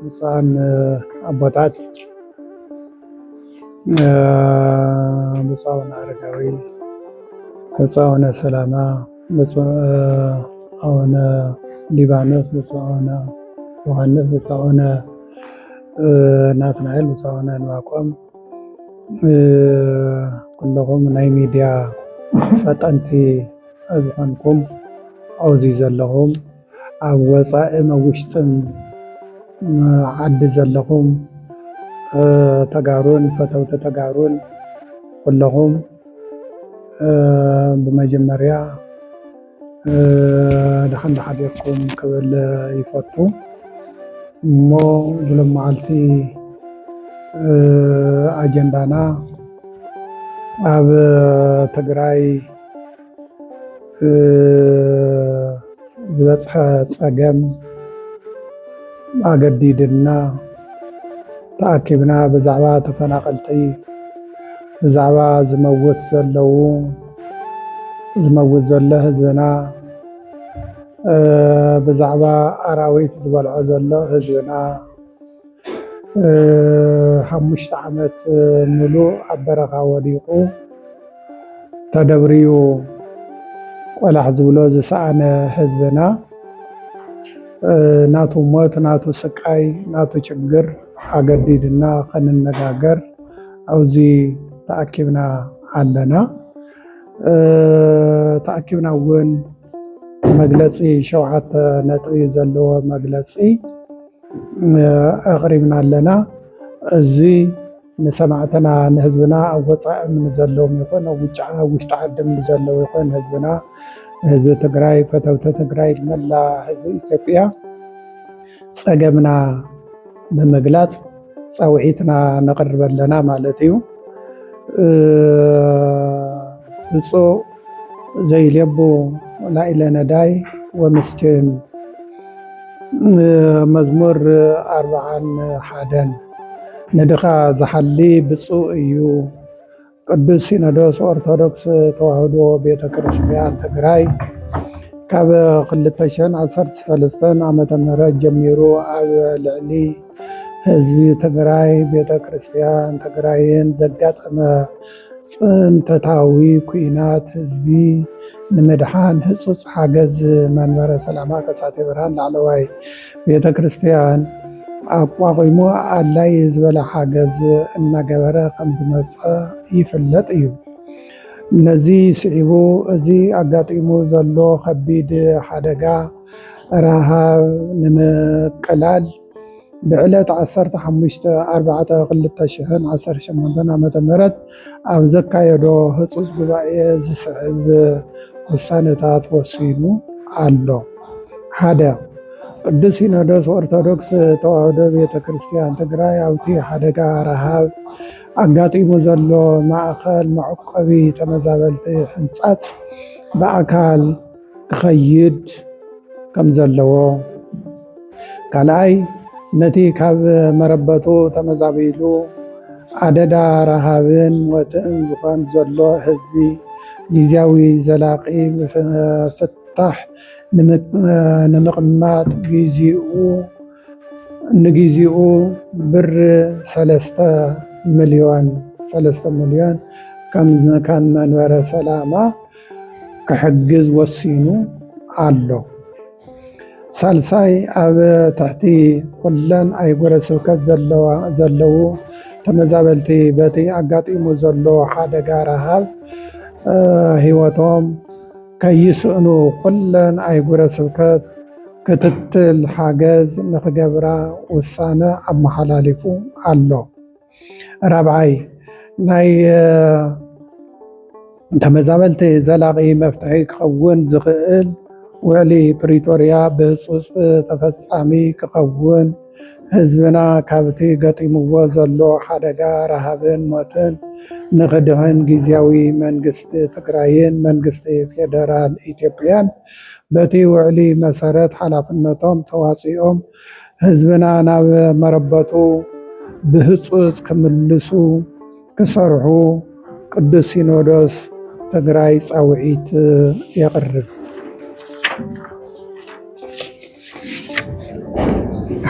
ብፁዓን ኣቦታት፣ ብፁዕ ኣቡነ ኣረጋዊ፣ ብፁዕ ኣቡነ ሰላማ፣ ብፁዕ ኣቡነ ሊባኖስ፣ ብፁዕ ኣቡነ ዮሃንስ፣ ብፁዕ ኣቡነ ናትናኤል፣ ብፁዕ ኣቡነ ዕንባቆም፣ ኩለኹም ናይ ሚድያ ፈጠንቲ ዝኾንኩም፣ ኣብዚ ዘለኹም፣ ኣብ ወፃእን ኣብ ውሽጥን ዓዲ ዘለኹም ተጋሩን ፈተውቲ ተጋሩን ኩለኹም፣ ብመጀመርያ ደሓን ደሓዲርኩም ክብል ይፈቱ። እሞ ብሎም መዓልቲ ኣጀንዳና ኣብ ትግራይ ዝበፅሐ ፀገም ኣገዲድና ተኣኪብና ብዛዕባ ተፈናቐልቲ፣ ብዛዕባ ዝመውት ዘለዉ፣ ዝመውት ዘሎ ህዝብና፣ ብዛዕባ ኣራዊት ዝበልዖ ዘሎ ህዝብና፣ ሓሙሽተ ዓመት ምሉእ ኣብ በረኻ ወዲቑ ተደብርዩ ቆላሕ ዝብሎ ዝሰኣነ ህዝብና፣ ናቱ ሞት፣ ናቱ ስቃይ፣ ናቱ ችግር ኣገዲድና ከንነጋገር ኣብዚ ተኣኪብና ኣለና። ተኣኪብና እውን መግለፂ፣ ሸውዓተ ነጥቢ ዘለዎ መግለፂ ኣቕሪብና ኣለና። እዚ ንሰማዕትና፣ ንህዝብና፣ ኣብ ወፃኢ ንዘለዎም ይኹን ኣብ ውጭ-፣ ኣብ ውሽጢ ዓድም ንዘለዉ ይኹን ህዝብና፣ ንህዝቢ ትግራይ፣ ፈተውቲ ትግራይ፣ ንመላ ህዝቢ ኢትዮጵያ ፀገምና ብምግላፅ ፃውዒትና ነቕርብ ኣለና ማለት እዩ። ብፁዕ ዘይሌቡ ላኢለ ነዳይ ወምስኪን። መዝሙር ኣርብዓን ሓደን። ንድኻ ዝሓሊ ብፁዕ እዩ፣ ቅዱስ ሲኖዶስ ኦርቶዶክስ ተዋህዶ ቤተ ክርስቲያን ትግራይ ካብ ክልተ ሽሕን ዓሰርተ ሰለስተን ዓመተ ምህረት ጀሚሩ ኣብ ልዕሊ ህዝቢ ትግራይ፣ ቤተ ክርስቲያን ትግራይን ዘጋጠመ ፅንተታዊ ኲናት ህዝቢ ንምድሓን ህፁፅ ሓገዝ መንበረ ሰላማ ከሳቴ ብርሃን ላዕለዋይ ቤተ ክርስቲያን ኣቋቒሙ ኣድላዪ ዝበለ ሓገዝ እናገበረ ከም ዝመፀ ይፍለጥ እዩ። ነዚ ስዒቡ፣ እዚ ኣጋጢሙ ዘሎ ከቢድ ሓደጋ ረሃብ ንምቅላል፣ ብዕለት ዓሰርተ ሓሙሽተ ኣርባዕተ ክልተ ሽሕን ዓሰርተ ሸሞንተን ዓመተ ምህረት ኣብ ዘካየዶ ህፁፅ ጉባኤ ዝስዕብ ውሳነታት ወሲኑ ኣሎ። ሓደ፣ ቅዱስ ሲኖዶስ ኦርቶዶክስ ተዋህዶ ቤተ ክርስቲያን ትግራይ ኣብቲ ሓደጋ ረሃብ ኣጋጢሙ ዘሎ ማእኸል መዕቆቢ ተመዛበልቲ ሕንፃፅ ብኣካል ክኸይድ ከም ዘለዎ፣ ካልኣይ፣ ነቲ ካብ መረበቱ ተመዛቢሉ ኣደዳ ረሃብን ሞትን ዝኾን ዘሎ ህዝቢ ግዝያዊ ዘላቂ ምፍታሕ ንምቅ-፣ ንምቕማጥ ግዚኡ፣ ንግዚኡ ብር ሰለስተ ሚልዮን፣ ሰለስተ ሚልዮን ከም፣ ከም መንበረ ሰላማ ክሕግዝ ወሲኑ ኣሎ። ሳልሳይ፣ ኣብ ትሕቲ ኩለን ኣህጉረ ስብከት ዘለዋ፣ ዘለዉ ተመዛበልቲ በቲ ኣጋጢሙ ዘሎ ሓደጋ ረሃብ፣ እ፣ ህይወቶም ከይስእኑ ኩለን ኣህጉረ ስብከት ክትትል ሓገዝ ንኽገብራ ውሳነ ኣመሓላሊፉ ኣሎ። ራብዓይ፣ ናይ፣ እ፣ ተመዛበልቲ ዘላቒ መፍትሒ ክኸውን ዝኽእል ውዕሊ ፕሪቶርያ ብህጹጽ ተፈጻሚ ክኸውን፣ ህዝብና ካብቲ ገጢምዎ ዘሎ ሓደጋ ረሃብን ሞትን ንኽድሕን ግዝያዊ መንግስቲ ትግራይን መንግስቲ ፌደራል ኢትዮጵያን በቲ ውዕሊ መሰረት ሓላፍነቶም ተዋፂኦም ህዝብና ናብ መረበቱ ብህፁፅ ክምልሱ ክሰርሑ ቅዱስ ሲኖዶስ ትግራይ ፃውዒት የቕርብ።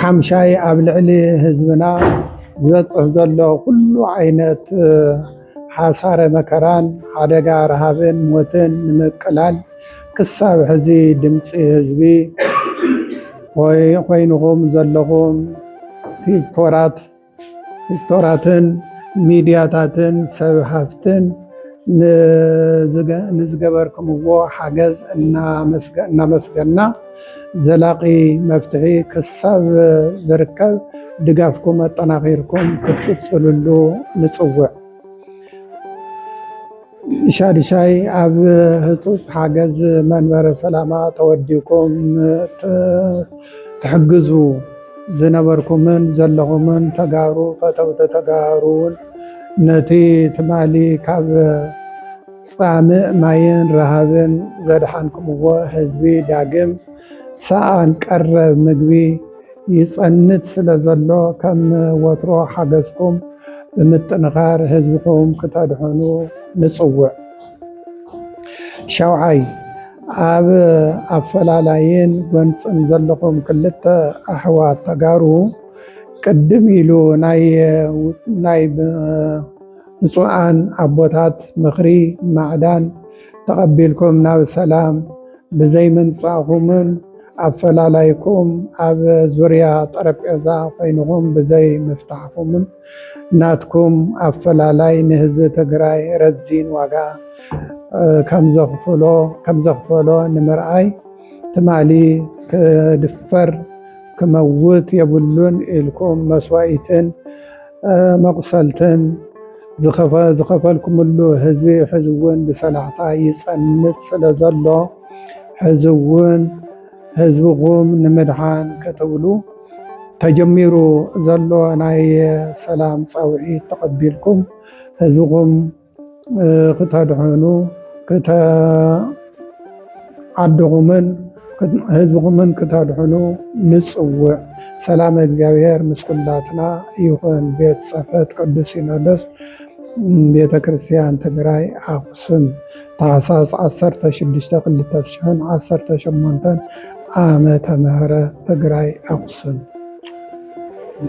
ሓምሻይ ኣብ ልዕሊ ህዝብና ዝበፅሕ ዘሎ ኩሉ ዓይነት ሓሳረ መከራን ሓደጋ ረሃብን ሞትን ንምቅላል ክሳብ ሕዚ ድምፂ ህዝቢ ኮይንኹም ዘለኹም ቲክቶራት ቲክቶራትን ሚድያታትን ሰብ ሃፍትን ንዝገበርክምዎ ሓገዝ እናመስገና ዘላቒ መፍትሒ ክሳብ ዝርከብ ድጋፍኩም ኣጠናኺርኩም ክትቅፅልሉ ንፅውዕ። ሻድሻይ ኣብ ህፁፅ ሓገዝ መንበረ ሰላማ ተወዲኩም ትሕግዙ ዝነበርኩምን ዘለኹምን ተጋሩ ፈተውቲ ተጋሩ እውን ነቲ ትማሊ ካብ ፃምእ ማይን ረሃብን ዘድሓንኩምዎ ህዝቢ ዳግም ሰኣን ቀረብ ምግቢ ይፀንት ስለ ዘሎ ከም ወትሮ ሓገዝኩም ብምጥንኻር ህዝብኹም ክተድሕኑ ንፅውዕ። ሻውዓይ ኣብ ኣፈላላይን ጎንፅን ዘለኹም ክልተ ኣሕዋት ተጋሩ ቅድም ኢሉ ናይ ናይ ብፁዓን ኣቦታት ምኽሪ ማዕዳን ተቐቢልኩም ናብ ሰላም ብዘይምምፃእኹምን ኣፈላላይኩም ኣብ ዙርያ ጠረጴዛ ኮይንኹም ብዘይ ምፍታሕኩምን ናትኩም ኣፈላላይ ንህዝቢ ትግራይ ረዚን ዋጋ ከምዘኽፈሎ ንምርኣይ ትማሊ ክድፈር ክመውት የብሉን ኢልኩም መስዋኢትን መቁሰልትን ዝኸፈልኩምሉ ህዝቢ ሕዚ እውን ብሰላሕታ ይፀንት ስለ ዘሎ ሕዚ እውን ህዝብኹም ንምድሓን ክትብሉ ተጀሚሩ ዘሎ ናይ ሰላም ፃውዒት ተቐቢልኩም ህዝብኹም ክተድሕኑ ዓድኹምን ህዝብኹምን ክተድሕኑ ንፅውዕ። ሰላም እግዚኣብሔር ምስ ኩላትና ይኹን። ቤት ፅሕፈት ቅዱስ ሲኖዶስ ቤተ ክርስቲያን ትግራይ ኣኽሱም ታሕሳስ ዓሰርተ ሽዱሽተ ክልተ ሽሕን ዓሰርተ ሸሞንተን ዓመተ ምህረት ትግራይ ኣኽሱም።